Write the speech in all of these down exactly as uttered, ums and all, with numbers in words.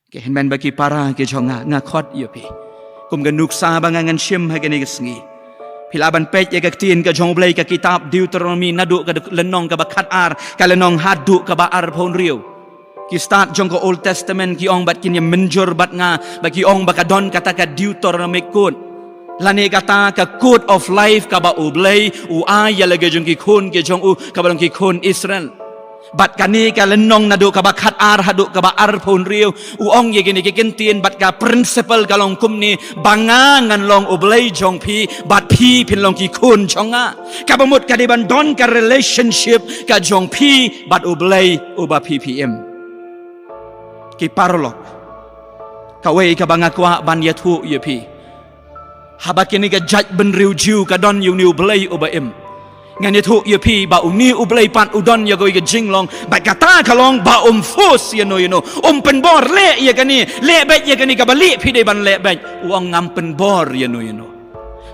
Ki hynmen bad ki para ki jong nga, nga khot ïa phi. Kum ka nuksa ba nga ngan shim ha kane ka sngi, phi lah ban peit ïa ka ktien ka jong U Blei, ka kitab Deuteronomi, naduh ka lynnong kaba khat ar, ka lynnong haduh kaba arphew hynriew. Ki stad jong ka Old Testament ki ong bad kin ïa mynjur bad nga, ba ki ong ba ka don kata ka Deuteronomic Code, lane kata ka Code of Life kaba U Blei u ai ïa la ka jong ki khun ki jong u, kaba long ki khun Israel. Bad kane ka lynnong naduh kaba khat ar haduh kaba arphew hynriew, u ong ïa kine ki kyntien bad ka principle ka long kumne, ba nga ngan long U Blei jong phi, bad phi phin long ki khun jong nga. Kaba mut ka dei ban don ka relationship ka jong phi bad U Blei uba phi phi im. Ki paralok, kawei kaba nga kwah ban ïathuh ïa phi, haba kine ka jaitbynriew Jiw ka don ïa une U Blei uba im, ngan ïathuh ïa phi ba une U Blei pat u don ïa kawei ka jinglong, bad kata ka long ba um force ïano ïano, um pynbor leh ïa kane, leh beit ïa kane, kaba leh phi dei ban leh beit. U ong ngam pynbor ïano ïano.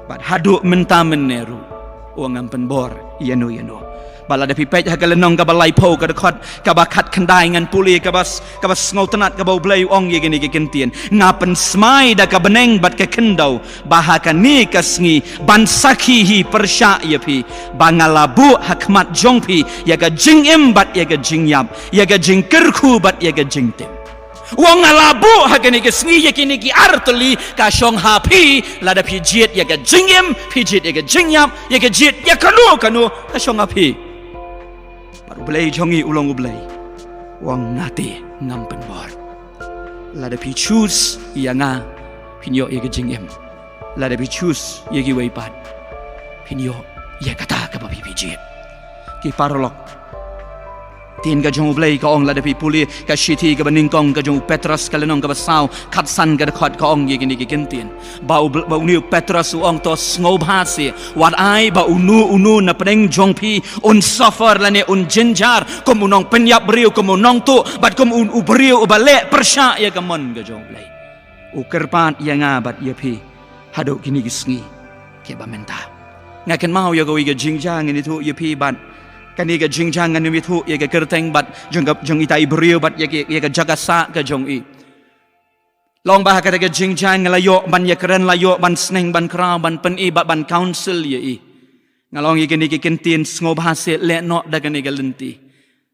Bad haduh mynta mynne ruh u ong ngam pynbor ïano ïano. Bad lada phi peit ha ka lynnong kaba laiphew, ka dkhot kaba khatkhyndai, ngan pule kaba s-, kaba sngewtynnat, kaba U Blei u ong ïa kine ki kyntien: Nga pynsmai da ka bneng bad ka khyndew ba ha kane ka sngi ban sakhi hi pyrshah ïa phi, ba nga la buh ha khmat jong phi ïa ka jingim bad ïa ka jingïap, ïa ka jingkyrkhu bad ïa ka jingtip. U ong nga la buh ha kane ka sngi ïa kine ki artylli, ka shong ha phi lada phi jied ïa ka jingim, phi jied ïa ka jingïap, ïa ka jied ïa kano kano, ka shong ha phi. Bad U Blei jong ngi u long U Blei u ong nga te ngam pynbor. Lada phi choose ïa nga, phin ïoh ïa ka jingim. Lada phi choose ïa kiwei pat, phin ïoh ïa kata kaba phi phi jied. Ki paralok, ktien ka jong U Blei ka ong, lada phi pule ka shithi kaba nyngkong ka jong u Petros, ka lynnong kaba saw, khatsan ka dkhot, ka ong ïa kine ki kyntien. Ba u Bl-, ba une u Petros u ong, to sngewbha seh, wat ai ba uno uno na pdeng jong phi un suffer lane un jynjar kum u nongpynïap briew, kum u nongtuh, bad kum u, u briew uba leh pyrshah ïa ka mon ka jong U Blei. U kyrpad ïa nga bad ïa phi haduh kine ki sngi, kiba mynta. Nga kynmaw ïa kawei ka jingjia ngan ïathuh ïa phi bad kane ka jingjia ngan ym ïathuh ïa ka kyrteng bad jong ka, jong ita i briew bad ïa ka, ïa ka jaka sah ka jong i. Long ba ha kata ka jingjia nga la ïoh ban ïakren, la ïoh ban sneng, ban khraw, ban pyni bad ban counsel ïa i. Nga la ong ïa kine ki kyntien, sngewbha seh leh noh da kane ka lynti.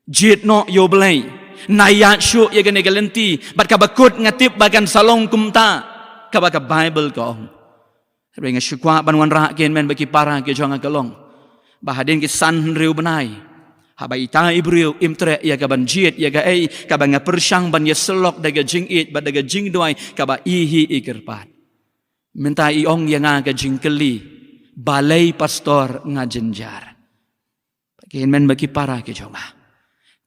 Jied noh ïa U Blei. Nai ïaid shuh ïa kane ka lynti. Bad kaba kut nga tip ba kan sa long kumta, kaba ka Baibl ka ong. Hynrei nga shu kwah ban wanrah, ki hynmen bad ki para ki jong nga, ka long ba hadien ki san hynriew bnai, haba ita i briew im treh ïa kaban jied ïa kaei kaba nga pyrshang ban ïasyllok da ka jingïeit bad da ka jingduwai, kaba i hi i kyrpad. Mynta i ong ïa nga ka jingkylli, balei pastor nga jynjar? Ki hynmen bad ki para ki jong nga,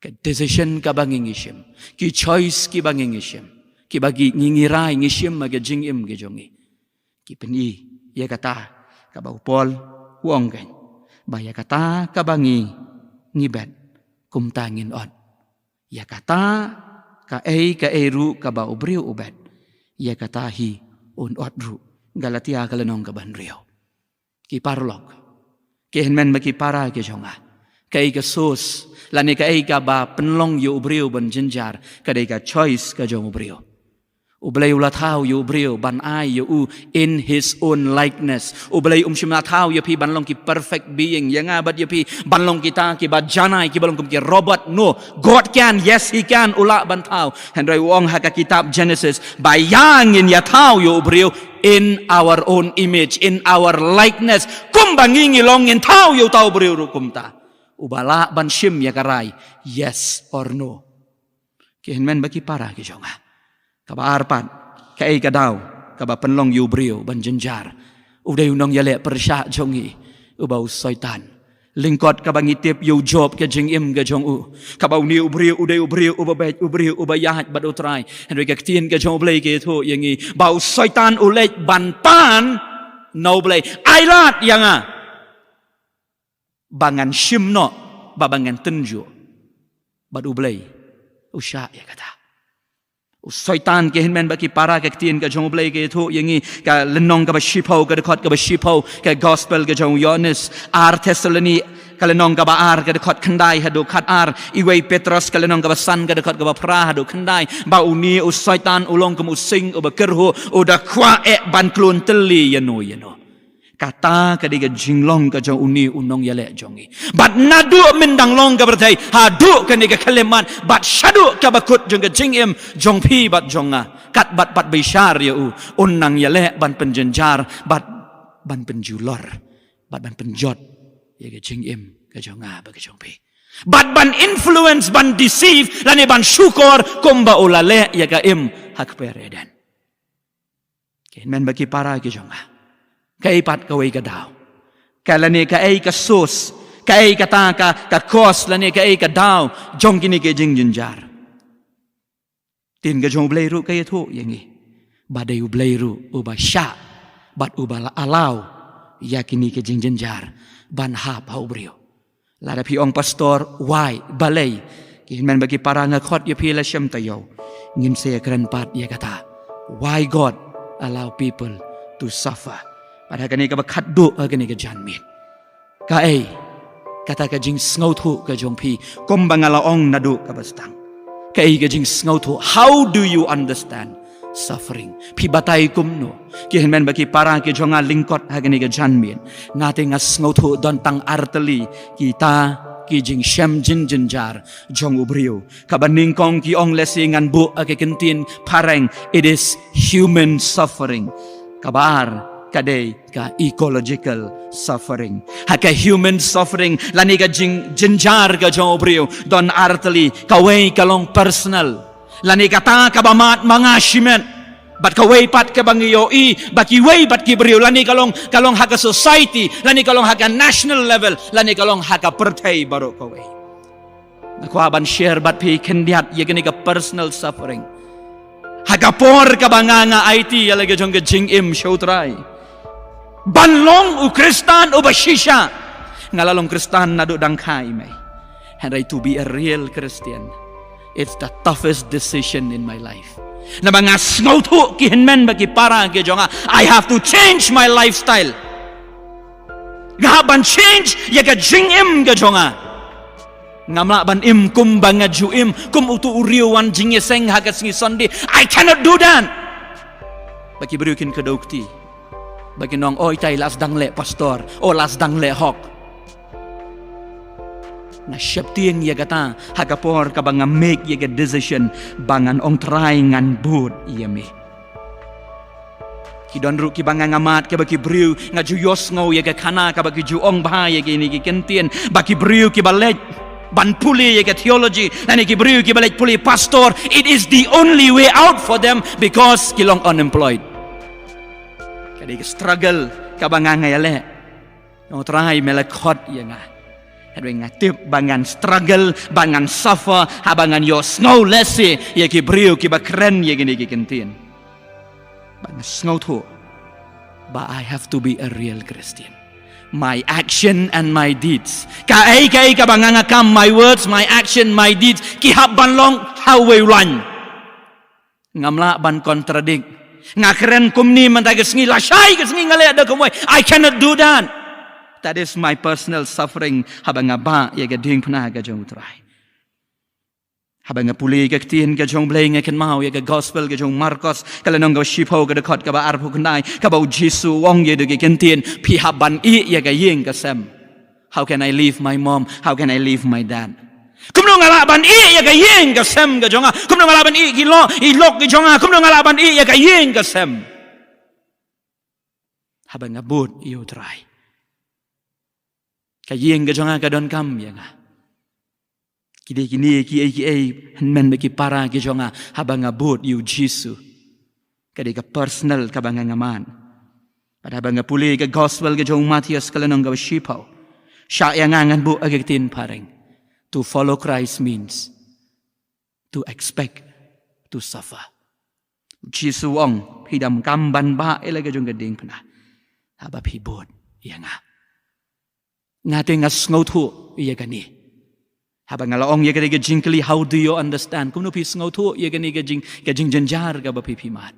ka decision kaba ngi ngi shim, ki choice kiba ngi ngi shim, kiba ngi ngi rai ngi shim ha ka jingim ka jong ngi, ki pyni ïa kata kaba u Paul u ong kein, ba ïa kata kaba ngi ngi bet, kumta ngin ot. Ïa kata kaei kaei ruh kaba u briew u bet, ïa kata hi un ot ruh. Galatia ka lynnong kaba hynriew. Ki paralok, ki hynmen bad ki para ki jong nga, kaei ka source lane kaei kaba pynlong ïa u briew ban jynjar? Ka dei ka choice ka jong u briew. U Blei u la thaw ïa u briew ban ai ïa u in his own likeness. U Blei um shym la thaw ïa phi ban long ki perfect being, ïa nga bad ïa phi ban long kita kiba janai, kiba long kum ki robot. No, God can, yes, he can, u lah ban thaw. Hynrei u ong ha ka kitab Genesis ba ïa ngin ïa thaw ïa u briew in our own image, in our likeness. Kumba ngi ngi long ngin thaw ïa uta u briew ruh kumta. Uba lah ban shim ïa ka rai, yes or no. Ki hynmen bad ki para ki jong nga, kaba ar pat, kaei ka daw kaba pynlong ïa u briew ban jynjar? U dei u nongïaleh pyrshah jong ngi, uba u Soitan. Lyngkot kaba ngi tip ïa u Job, ka jingim ka jong u, kaba une u briew u dei u briew uba beit, u briew uba ïaid bad U Trai. Hynrei ka ktien ka jong U Blei ka ïathuh ïa ngi ba u Soitan u leit ban pan na U Blei, ai lad ïa nga ba ngan shim noh, ba, ba ngan tynjuh. Bad U Blei u shah ïa kata. U Soitan, ki hynmen bad ki para, ka ktien ka jong U Blei ka ïathuh ïa ngi, ka lynnong kaba shiphew, ka dkhot kaba shiphew, ka gospel ka jong u Ïoannis, ar Thessaloni, ka lynnong kaba ar ka dkhot khyndai haduh khat ar, Iwei Petros ka lynnong kaba san ka dkhot kaba phra haduh khyndai, ba une u Soitan u long kum u sing uba kyrhuh, u da kwah eh ban klun tylli ïano ïano. Kata ka dei ka jinglong ka jong une u nongïaleh jong ngi. Bad naduh myndang long ka pyrthei haduh kane ka khyllipmat, bad shaduh kaba kut jong ka jingim jong phi bad jong nga, kat bad pat bishar ïa u, un nang ïaleh ban pynjynjar bad ban pynjulor bad ban pynjot ïa ka jingim ka jong nga bad ka jong phi, bad ban influence, ban deceive, lane ban shukor kumba u la leh ïa ka im ha kper Eden. Ki hynmen bad ki para ki jong nga, kaei pat kawei ka daw, ka lane kaei ka source, kaei kata ka, ka cause, lane kaei ka daw jong kine ki jingjynjar? Ktien ka jong U Blei ruh ka ïathuh ïa ngi ba dei U Blei ruh uba shah bad uba la allow ïa kine ki jingjynjar ban hap ha u briew. Lada phi ong, "Pastor, why?" Balei? Ki hynmen bad ki para, nga khot ïa phi la shem taïew, ngin sa ïakren pat ïa kata, why God allow people to suffer. Bad ha kane kaba khatduh ha kane ka janmiet, kaei kata ka jingsngewthuh ka jong phi, kumba nga la ong naduh kaba sdang? Kaei ka jingsngewthuh? How do you understand suffering? Phi batai kumno? Ki hynmen bad ki para ki jong nga, lyngkot ha kane ka janmiet, nga te nga sngewthuh don tang ar tylli kita ki jingshem jingjynjar jong u briew. Kaba nyngkong, ki ong, lehse ngan buh ha ka kyntien phareng, it is human suffering. Kaba ar ka dei ka ecological suffering. Ha ka human suffering lane ka jingjynjar ka jong u briew, don ar tylli. Kawei ka long personal, lane kata kaba mad ma nga shimet. Bad kawei pat kaba ngi ïohi ba kiwei pat ki briew, lane ka long, ka long ha ka society, lane ka long ha ka national level, lane ka long ha ka pyrthei baroh kawei. Nga kwah ban share bad phi khyndiat ïa kane ka personal suffering. Ha ka por kaba nga, nga aiti ïa la ka jong ka jingim sha U Trai ban long u Khristan uba shisha, nga la long Khristan naduh dang kha i mei. Hynrei to be a real Christian, it's the toughest decision in my life. Naba nga sngewthuh, ki hynmen bad ki para ki jong nga, I have to change my lifestyle. Nga hap ban change ïa ka jingim ka jong nga. Ngam lah ban im kumba nga ju im, kum utu u riew wan jingïaseng ha ka sngi Sunday. I cannot do that. Ba ki briew kin kdew kti, ba kin ong, "O, itai la sdang leh pastor, o la sdang leh hok." Nga sheptieng ïa kata ha ka por kaba nga make ïa ka decision ba ngan ong, "Trai, ngan bud ïa me." Ki don ruh kiba nga, nga mad, kiba ki briew nga ju ïohsngew ïa ka khana kaba ki ju ong bha ïa kine ki kyntien, ba ki briew kiba leit ban pule ïa ka theology, lane ki briew kiba leit pule pastor, it is the only way out for them because ki long unemployed. Ka dei ka struggle kaba nga, nga ïaleh. Ong, Trai, me la khot ïa nga. Hynrei nga tip ba ngan struggle, ba ngan suffer haba ngan ïohsngew lehse ïa ki briew kiba kren ïa kine ki kyntien. Ba ngan sngewthuh ba I have to be a real Christian. My action and my deeds, kaei kaei kaba nga, nga kam, my words, my action, my deeds, ki hap ban long ha uwei u lain. Ngam lah ban contradict. Nga kren kumne mynta ka sngi, lashai ka sngi nga leh da kumwei. I cannot do that. That is my personal suffering haba nga bah ïa ka diengphna ka jong U Trai. Haba nga pule ka ktien ka jong U Blei, nga kynmaw ïa ka gospel ka jong u Markos, ka lynnong kaba shiphew, ka dkhot kaba arphew khyndai, kaba U Jisu u ong ïa kito ki kyntien, phi hap ban ïeh ïa ka ïing ka sem. How can I leave my mom? How can I leave my dad? Kumno nga lah ban ïeh ïa ka ïing ka sem ka jong nga? Kumno nga lah ban ïeh ki lok, i lok ki jong nga? Kumno nga lah ban ïeh ïa ka ïing ka sem haba nga bud ïa U Trai? Ka ïing ka jong nga ka donkam ïa nga. Ki dei kine kiei kiei, hynmen bad ki para ki jong nga, haba nga bud ïa U Jisu. Ka dei ka personal kaba nga, nga mad. Bad haba nga pule ka gospel ka jong u Mathaios, ka lynnong kaba shiphew, shah ïa nga, ngan buh ha ka ktien phareng. To follow Christ means to expect to suffer. U Jisu u ong, phi donkam ban bah ïa la ka jong ka diengphna haba phi bud ïa nga. Nga te nga sngewthuh ïa kane. Haba nga la ong ïa kane ka jingkylli, how do you understand? Kumno phi sngewthuh ïa kane ka jing, ka jingjynjar kaba phi, phi mad?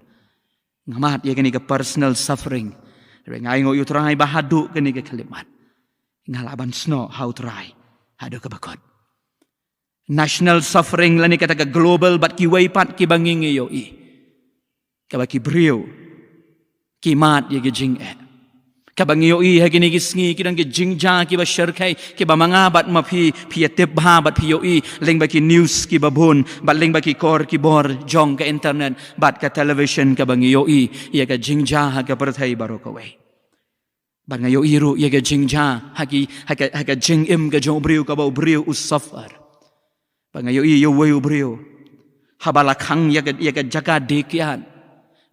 Nga mad ïa kane ka personal suffering. Hynrei nga ainguh ïa U Trai ba haduh kane ka khyllipmat, Nga lah ban snoh ha U Trai haduh kaba kut. National suffering lane kata ka global bad kiwei pat kiba ngi ngi ïohi. Kaba ki briew ki mad ïa ki jingeh. Kaba ngi ïohi ha kine ki sngi ki don ki jingjia kiba shyrkhei, kiba ma nga bad ma phi, phi ïa tip bha bad phi ïohi lyngba ki news kiba bun bad lyngba ki kor ki bor jong ka internet bad ka television, kaba ngi ïohi ïa ka jingjia ha ka pyrthei baroh kawei. Bad nga ïohi ruh ïa ka jingjia ha ki, ha ka, ha ka jingim ka jong u briew, kaba u briew u suffer. Bad nga ïohi ïa uwei u briew, haba la khang ïa ka, ïa ka jaka die kiad,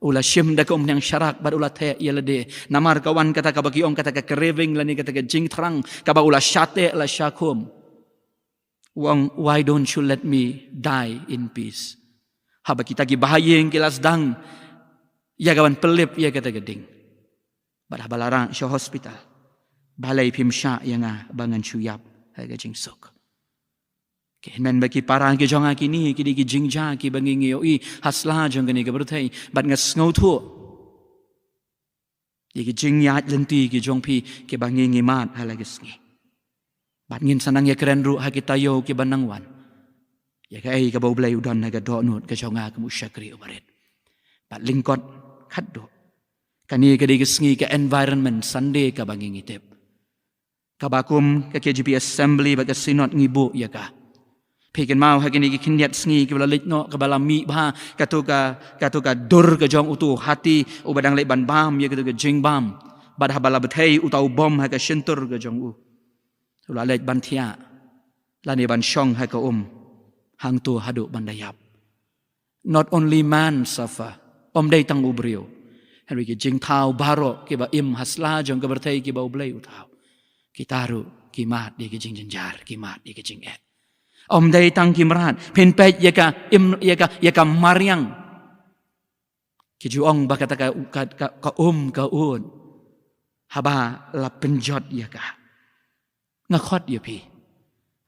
u la shim da ka umphniang sharak bad u la theh ïa lade. Namar ka wan kata kaba ki ong kata ka craving lane kata ka jingthrang, kaba u la shah teh la shah khum. U ong, "Why don't you let me die in peace?" Haba kita ki bahaïing ki la sdang ïa ka ban pynlip ïa kata ka ding. Bad haba la rah sha hospital, balei phim shah ïa nga ba ngan shu ïap ha ka jingsuk? Ki hynmen bad ki para ki jong nga, kine ki dei ki jingjia kiba ngi ngi ïohi ha sla jong kane ka pyrthei. Bad nga sngewthuh ïa ki jingïaid lynti ki jong phi kiba ngi ngi mad ha la ki sngi. Bad ngin sa nang ïakren ruh ha ki taïew kiba nang wan ïa kaei kaba U Blei u don ha ka dohnud ka jong nga kum u shakri uba rit. Bad lyngkot khatduh, kane ka dei ka sngi ka Environment Sunday kaba ngi ngi tip, kaba kum ka K J P Assembly bad ka Synod ngi buh ïa ka. Phi kynmaw ha kine ki khyndiat sngi kiba la leit noh, kaba la mih bha kato ka, kato ka dur ka jong uto u hati uba dang leit ban bam ïa kato ka jingbam. Bad haba la bthei uta u bom ha ka shyntur ka jong u, u la leit ban thiah lane ban shong ha ka um, hangto haduh ban da ïap. Not only man suffer, ym dei tang u briew, hynrei ki jingthaw baroh kiba im ha sla jong ka pyrthei kiba U Blei u thaw, kita ruh ki mad ïa ki jingjynjar, ki mad ïa ki jingeh. Ym dei tang ki mrad, phin peit ïa ka im, ïa ka, ïa ka mariang. Ki ju ong ba kata ka, ka, ka, ka um ka ud, haba la pynjot ïa ka. Nga khot ïa phi,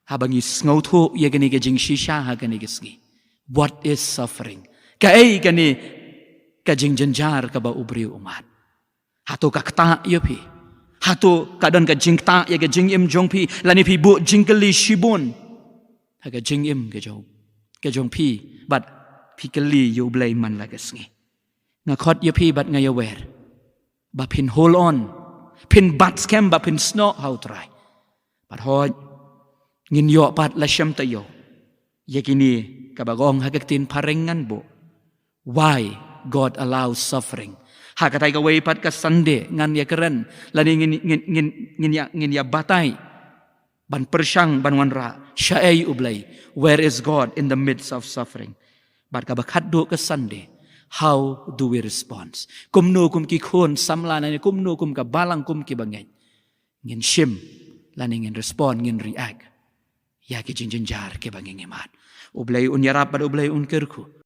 haba ngi sngewthuh ïa kane ka jingshisha ha kane ka sngi. What is suffering? Kaei kane ka jingjynjar kaba u briew u mad? Hato ka ktah ïa phi? Hato ka don ka jingktah ïa ka jingim jong phi, lane phi buh jingkylli shibun ha ka jingim ka jong, ka jong phi, bad phi kylli ïa U Blei man la ka sngi? Nga khot ïa phi bad nga ïawer ba phin hold on, phin bat skhem, ba phin snoh ha U Trai. Bad hooid, ngin ïoh pat la shem taïew ïa kine kaba ka ong ha ka ktien phareng ngan buh, Why God Allows Suffering. Ha katai kawei pat ka Sunday ngan ïakren lane ngin, ngin, ngin, ngin ïa, ngin ïa batai ban pyrshang, ban wanrah shaei U Blei, where is God in the midst of suffering? Bad kaba khatduh ka Sunday, how do we respond? Kumno kum ki khun samla, lane kumno kum ka balang, kum kiba ngeit, ngin shim lane ngin respond, ngin react ïa ki jingjynjar kiba ngi ngi mad? U Blei un ïarap bad U Blei un kyrkhu.